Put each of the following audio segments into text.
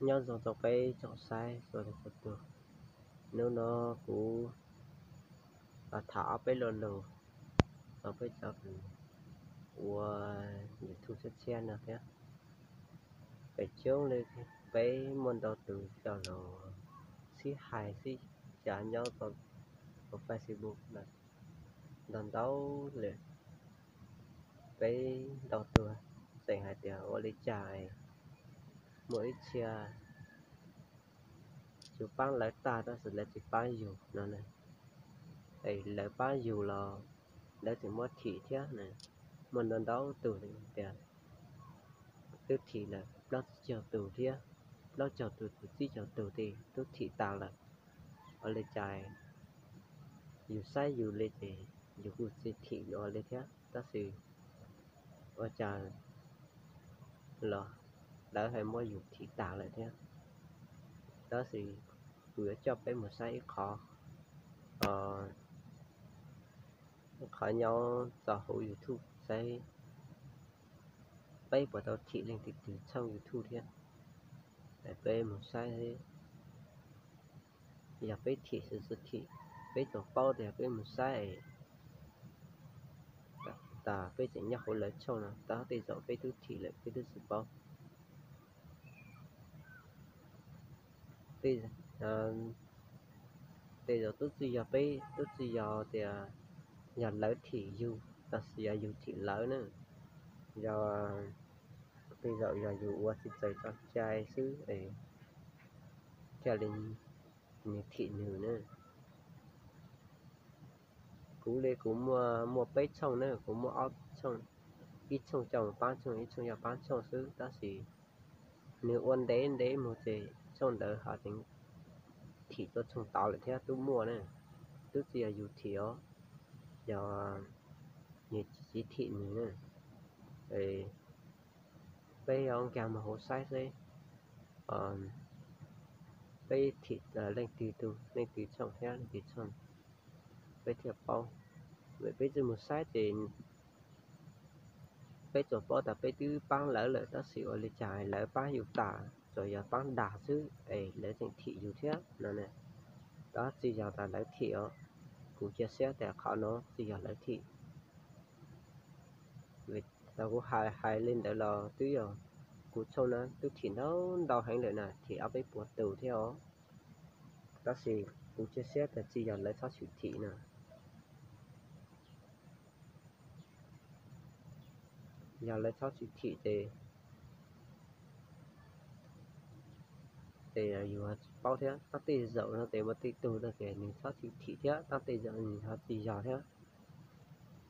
Nyob zoo rau peb tsoom saib txhua leej txhua tus. Hnub no kuv los tham ob peb lo lus rau peb cov ua YouTube tshiab tshiab no thiab. Feem coob li peb muaj ntau tus cov laus sib hais sib cav nyob rau Facebook no ntau ntau lawm. Peb ntau tus tseem hais tias ua li cas muaj ib txhia yus paab lawv tag tab sis lawv tsis paab yus no na, es lawv paab yus los lawv tseem muab thim thiab na. Muaj ntau ntau tus tias twb thim lawm plaub tsib caug tus thiab, plaub caug tus, tsib caug tus tej twb thim tas lawm. Ua li cas yus saib yus li ces yus kuj tsis thim ua li thiab, tab sis ua cas los lawv hais muab yus thim tas lawm thiab. Tab sis kuv yuav coj peb mus saib ib qho, ib qho nyob txog hauv YouTube saib peb puas tau thim leej twg twg tshooj YouTube thiab. Peb mus saib, yog peb thim xwb xwb thim, peb tsuas paub tias peb mus saib tas peb tseem nyob hauv lawv tshooj no, tab tej zaum peb twb thim lawm peb twb tsis paub. Tej zaum twb tsis yog peb, twb tsis yog tias yog lawv thim yus, tab sis yog yus thim lawv na. Yog tej zaum yog yus ua tsis txawj tso cai xwb es thiaj li nws thim nws na. Kuv li kuv muaj, muaj peb tshooj na, kuv muaj ob tshooj, ib tshooj coj mus pab tshooj, ib tshooj yog pab tshooj xwb, tab sis nws ua ntev ntev mus ces tshooj ntawd ho tseem thim tuaj tshooj tod lawm thiab twb muaj na. Twb tsis yog yus thim os, yog nws tsis thim nws na. Peb yuav nkag mus hauv saib seb peb thim leej twg tus, leej twg tshooj thiab leej twg tshooj, peb thiaj paub. Peb tsis mus saib ces peb tsuas paub tas peb twb paab lawv lawm tab sis ua li cas lawv paab yus tas, tsuas yog paab dag xwb es lawv tseem thim yus thiab no na. Tab tsis yog tas lawv thim os, kuv cia siab tias qhov no tsis yog lawv thim. Thaum kuv hais hais li ntawd los twb yog kuv tshooj na twb thim ntau ntau heev lawm na, thim ob peb puas tus thiab os. Tab sis kuv cia siab tias tsis yog lawv txhob txwm thim na. Yog lawv txhob txwm thim ces, ces yus tsis paub thiab. Tab tej zaum no ces muaj tej tug no ces nws txhob txwm thim thiab, tab tej zaum nws ho tsis yog thiab.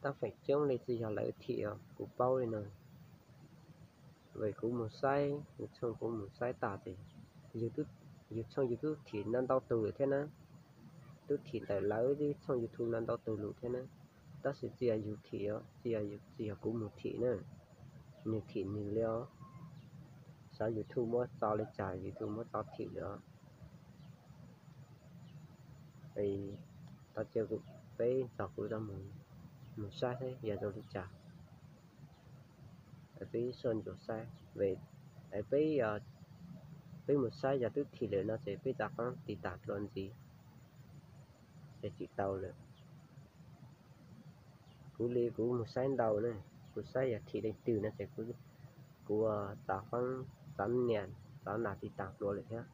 Tab feem coob li tsis yog lawv thim os, kuv paub li no. Vim kuv mus saib, kuv tshooj kuv mus saib tas ces yus tshooj yus twb thim no ntau tus lawm thiab na. Twb thim ntawm lawv tshooj YouTube no ntau tus lawm thiab na. Tab sis tsis yog yus thim os, tsis yog, tsis yog kuv mus thim na, nws thim nws li os. Xyov YouTube muab tso li cas YouTube muab tso thim lawm os. Tau cia peb nrog kuv mus saib seb yog zoo li cas. Peb soj ntsuam saib, peb, peb mus saib yog twb thim lawm no ces peb rov qab tiv tas dua ntxiv ces tsis tau lawm. Kuv li kuv mus saib ntau na, kuv saib yog thim leej twg no ces kuv rov qab, rov nias, rov nas tiv tas dua lawm thiab.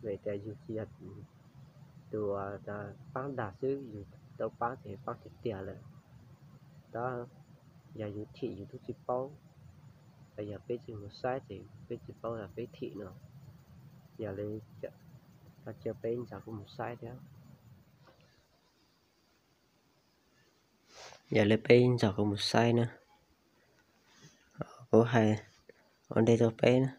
Vim tias yus tsis yog tus paab dag xwb, yus tau paab ces paab tiag tiag lawm. Tab yog yus thim yus twb tsis paub, yog peb tsis mus saib ces peb tsis paub yog peb thim no. Yog li, cia peb nrog kuv mus saib thiab. Yog li peb nrog kuv mus saib na. Kuv hais ua ntej rau peb na,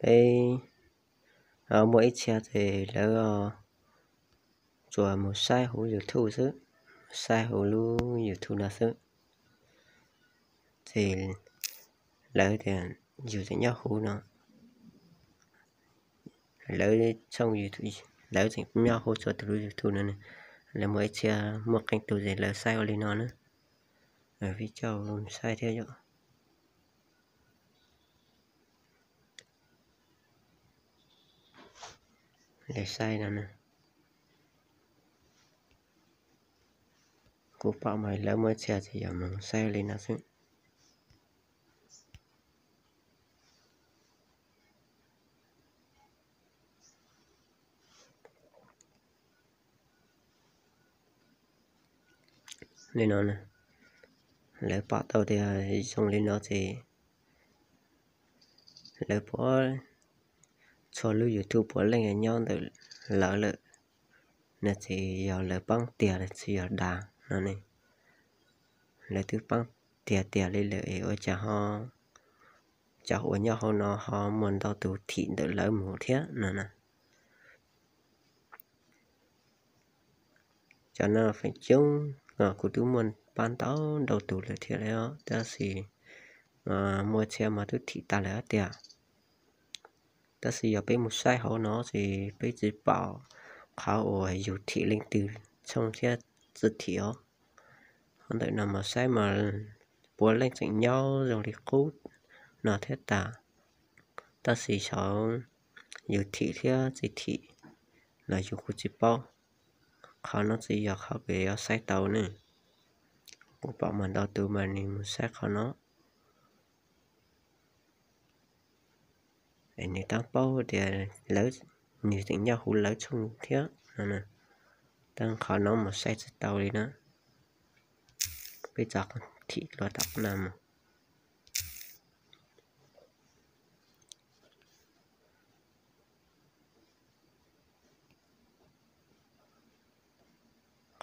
peb muaj ib txhia ces lawv tsuas mus saib huv YouTube xwb, saib huv lub YouTube no xwb. Ces lawv tias yus tseem nyob huv no, lawv tshooj, lawv tseem nyob huv txhua tus lub YouTube no. Lawv muaj ib txhia muaj qee tus ces lawv saib ua li no na. Peb coj saib thiab yom. Lawv saib no na. Kuv pom mas lawv muaj txhia ces yog mus saib li no xwb. Li no, lawv pom tau tias zoo li no ces lawv puav, txhua lub YouTube puav leej nyob ntawm lawv lawm no ces yog lawv paab tiag los tsis yog dag no ne. Lawv twb paab tiag tiag li lawm es ua cas ho cov uas nyob hauv no ho muaj ntau tus thim ntawm lawv mus thiab no na. Cov no feem coob kuv twb muaj pab ntau ntau tus lawm thiab li os, tab sis muaj txhia mas twb thim tag lawm tiag. Tab sis yog peb mus saib hauv no ces peb tsis pom qhov uas yus thim leej twg tshooj thiab tsis thim os. Qhov ntawm no mus saib mas puav leej tseem nyob zoo li qub no thiab tas. Tab sis xyov yus thim thiab tsis thim los yus kuj tsis paub. Qhov no tsis yog qhov kws yuav saib tau ne. Kuv pom mas ntau tus mas nws mus saib qhov no es nws twb paub tias lawv, nws tseem nyob huv lawv tshooj thiab no. Tab qhov no mus saib tsis tau li na. Peb tso thim los tom qab no mus.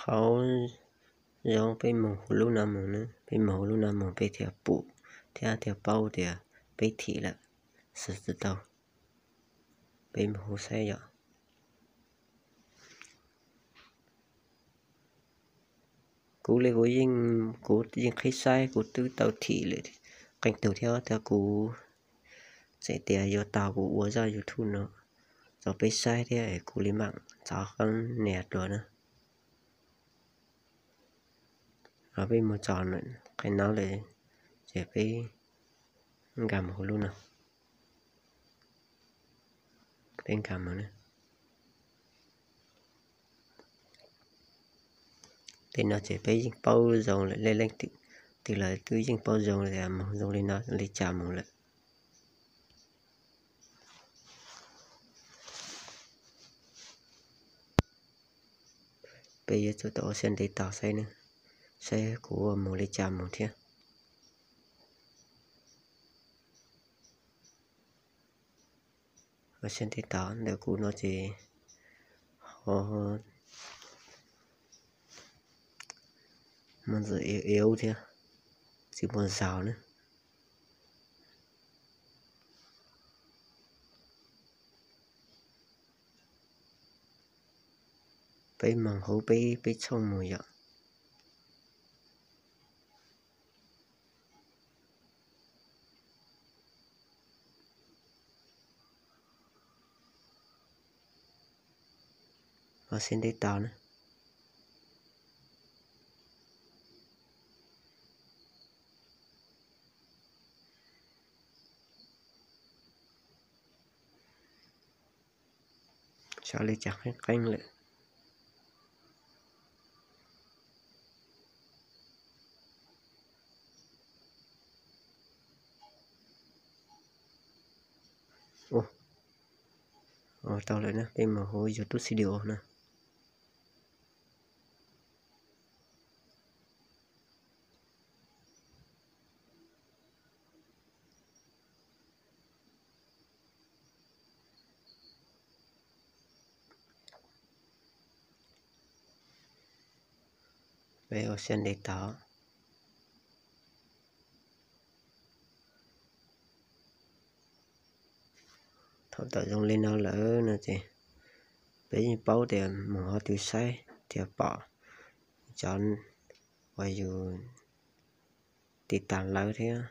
Qhov zoo peb mus huv lub no mus na, peb mus huv lub no mus peb thiaj pum thiab thiaj paub tias peb thim lawm, xav tsis tau. Peb mus huv saib yom. Kuv li kuv yeej, kuv yeej qhib saib kuv twb tau thim lawm qee tug thiab, thiab kuv tseem tias yuav tau kuv ua zaj YouTube no rau peb saib thiab es kuv li mam txhob qeeb nias dua na. Peb mus txog qee no lawm ces peb nkag mus huv lub no. Peb nkag mus na. Tej no ces peb yeej paub zoo lawm, leej leej twg los twb yeej paub zoo li mus zoo li no li cas mus lawm. Peb yuav tsum tau ua siab ntev tos saib ne, saib kuv ua mus li cas mus thiab. Ua siab ntev tos, ntawm kuv no ces ho muaj ntxim iab iab thiab, tsis muaj zaus na. Peb moog huv peb, peb tshooj mus yom. Ua siab ntev tos na. Xyov li cas qeeb qeeb lawm. Ua tau lawm na, peb mus huv YouTube Studio na. Peb ua siab ntev tos. Thaum tawm zoo li no lawm no ces peb yeej paub tias mus qhov twg saib thiaj pom cov uas yus tiv tas lawv thiab.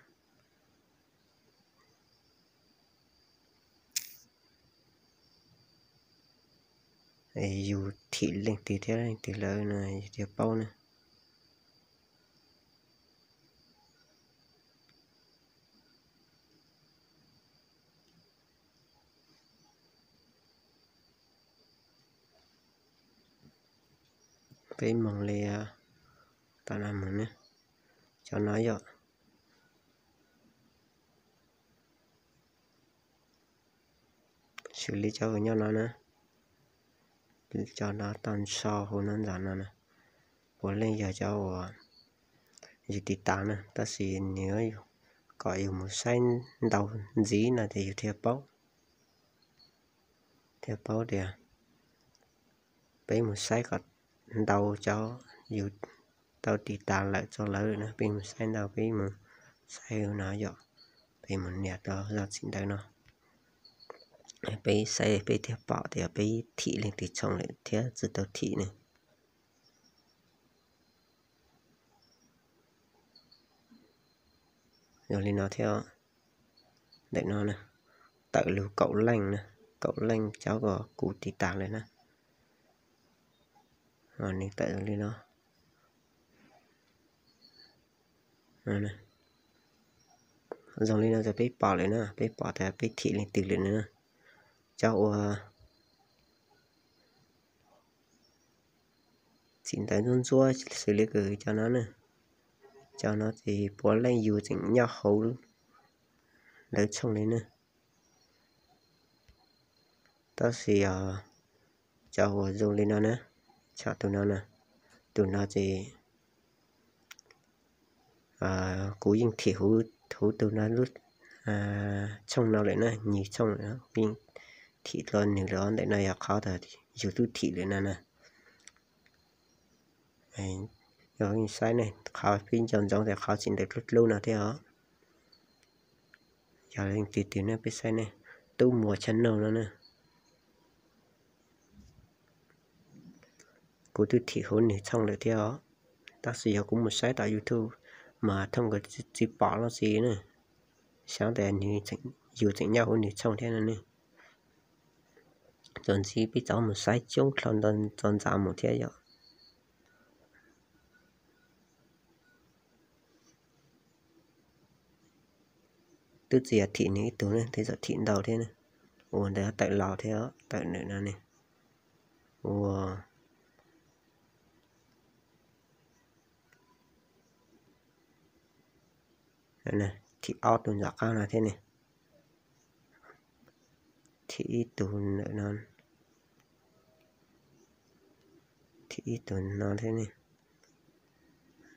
Yus thim leej twg thiab leej twg lawm no yus thiaj paub na. Peb moog li, tam no moog ne, cov no yog xws li cov uas nyob no na, cov no tau ntsho huv no ntawm no na, puav leej yog cov uas yus tiv tas na, tab sis nws kom yus mus saib ntau ntxiv no ces yus thiaj paub, thiaj paub tias peb mus saib kom ntau cov yus tau tiv tas lawm txog lawv na, peb mus saib ntau, peb mus saib no yom, peb mus nias rau zaj txim ntawv no, peb saib peb thiaj pom tias peb thim leej twg tshooj lawm thiab tsis tau thim ne. Zoo li no thiab, ntawm no na, tawm lug kaum leej na, kaum leej cov uas kuv tiv tas lawm na, nws tawm zoo li no. Zoo li no ces peb pom lawm na, peb pom tias peb thim leej twg lawm na. Cov uas txim ntawv ntsuab ntsuab xws li kws cov no na, cov no ces puav leej yus tseem nyob hauv lawv tshooj li na. Tab sis cov uas zoo li no na, tsham tus no na, tus no ces kuv yeej thim huv tus no lub tshooj no lawm na, nyiv tshooj lawm, kuv yeej thim dlua nws lawm. Ntawm no yog qhov tas yus twb thim lawm no na. Yog saib ne, qhov pib nco ntsoov tias qhov txim ntawv dlub dlub no thiab os. Yog leej twg twg ne peb saib ne, Tub Muas channel no na. Kuv twb thim huv nws tshooj lawm thiab os, tab sis yog kuv mus saib tom YouTube mas thooj nkawd tsis pom los xij ne, xyov tias yus tseem nyob huv nws tshooj thiab no ne. Txuas ntxiv peb txav mus saib coob dlhau ntawd txog ntxa mus thiab yom. Twb tsis yog thim nws ib tug ne, tej zaum thim ntau thiab ne. Ua ntawd tawm laus thiab, tawm nws no ne. Ua thim ob tug ntawm qab no thiab ne. Thim ib tug ntawm no, thim ib tug no thiab ne.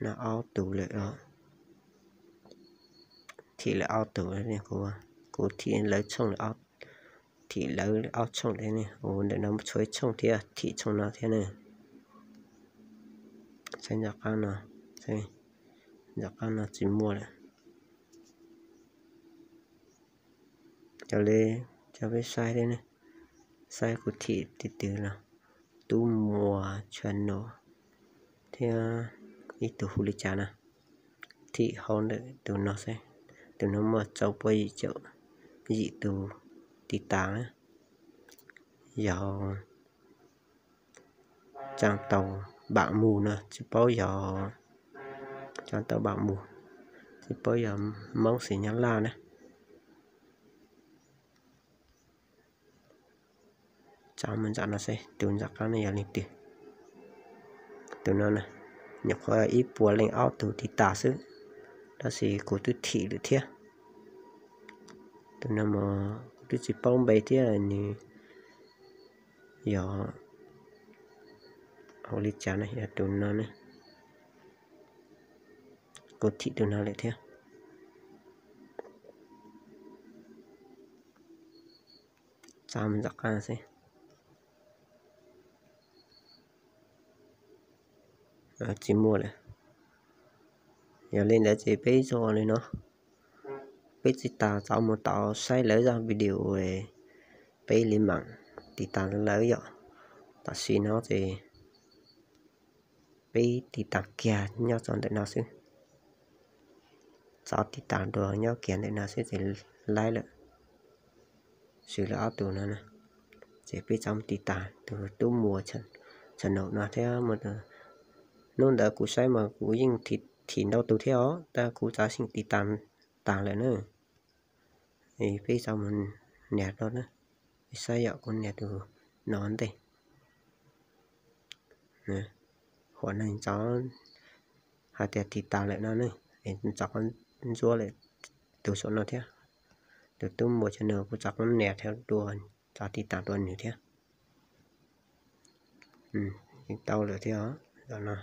No ob tug lawm os. Thim lawm ob tug, kuv thim lawv tshooj, thim lawv ob tshooj thiab ne. Ua ntawm no tshuav ib tshooj thiab, thim tshooj no thiab ne. Saib ntawm qab no, ntawm qab no tsis muaj lawm. Cov li, cov peb saib thiab ne, saib kuv thim tus twg los, Tub Muas channel thiab ib tug hu li cas na. Thim hauv ntawm tus no xwb, tus no muaj rau puas yim caum yim tus tiv tas na. Yog Tsaab Tau Npam Mus no, tsis paub yog, Tsaab Tau Npam Mus, tsis paub yog Hmoob xwb Nyab Laj na. Tsav mus ntawm no seb tus ntawm qab no yog leej twg. Tus no na, nyuam qhuav ib puas leej ob tug tiv tas xwb, tab sis kuv twb thim lawm thiab. Tus no mas kuv twb tsis paub npe thiab, nws yog ua li cas na, yog tus no ne. Kuv thim tus no lawm thiab. Tsav mus ntawm qab xwb. Tsis muaj lawm. Yog li ntawd ces peb zoo li no, peb tsis tas txav mus tau saib lawv zaj video, peb li mam tiv tas lawv yom. Tam sim no ces peb tiv tas kiag nyob txog ntawm no xwb. Txav tiv tas dua nyob kiag ntawm no xwb ces laib lawm. Swv lawv ob tug no na, ces peb txav mus tiv tas tus Tub Muas channel no thiab. Hnub ntawd kuv saib mas kuv yeej thim ntau tus thiab os, tab kuv txav seem tiv tas tas lawm na. Peb txav mus nias rau na, peb saib yom, kuv nias tus no ntej. Huam neeg tso hais tias tiv tas lawm no ne, es tso qhov ntsuab lawm tus saum no thiab. Tus tub npua cov no kuv tso qhov nias thiab dua, tso tiv tas dua nws thiab. Tau lawm thiab os.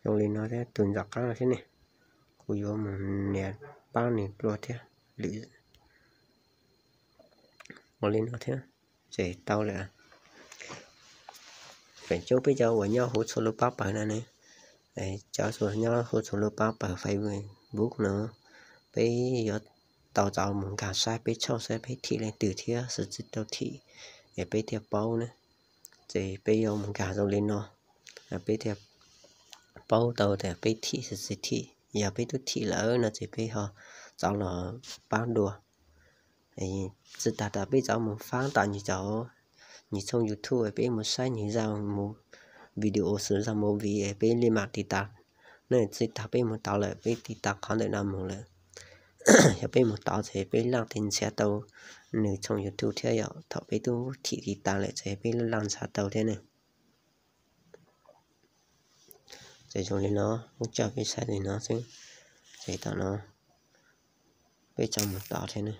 Zoo li no thiab, tus ntxim qab no thiab ne, kuv yuav mus nias pab nws dua thiab. Lwm ua li no thiab, ces tau lawm. Feem coob peb cov uas nyob huv txhua lub pab pawg no ne, cov uas nyob huv txhua lub pab pawg Facebook no, peb yuav tau txav mus nkag saib peb tshooj saib peb thim leej twg thiab xwb tsis tau thim, es peb thiaj paub ne. Ces peb yuav mus nkag zoo li no, peb thiaj paub tau tias peb thim xwb tsis thim. Yog peb twb thim lawm no ces peb ho txav los pab dua. Tsis tas tas peb txav mus faab tom nws cov, nws tshooj YouTube peb mus saib nws zaj mus video xwb zaj movie peb li mam tiv tas. Ne tsis tas peb mus tod lawm peb tiv tas qhov ntawm no mus lawm. Yog peb mus tod ces peb leej twg nrhiav tau nws tshooj YouTube thiab yom. Thaum peb twb thim tiv tas lawm ces peb leej leej nrhiav tau thiab ne. Ces zoo li no, ua tsaug peb saib li no xwb. Ces tom no peb txav mus tod thiab ne.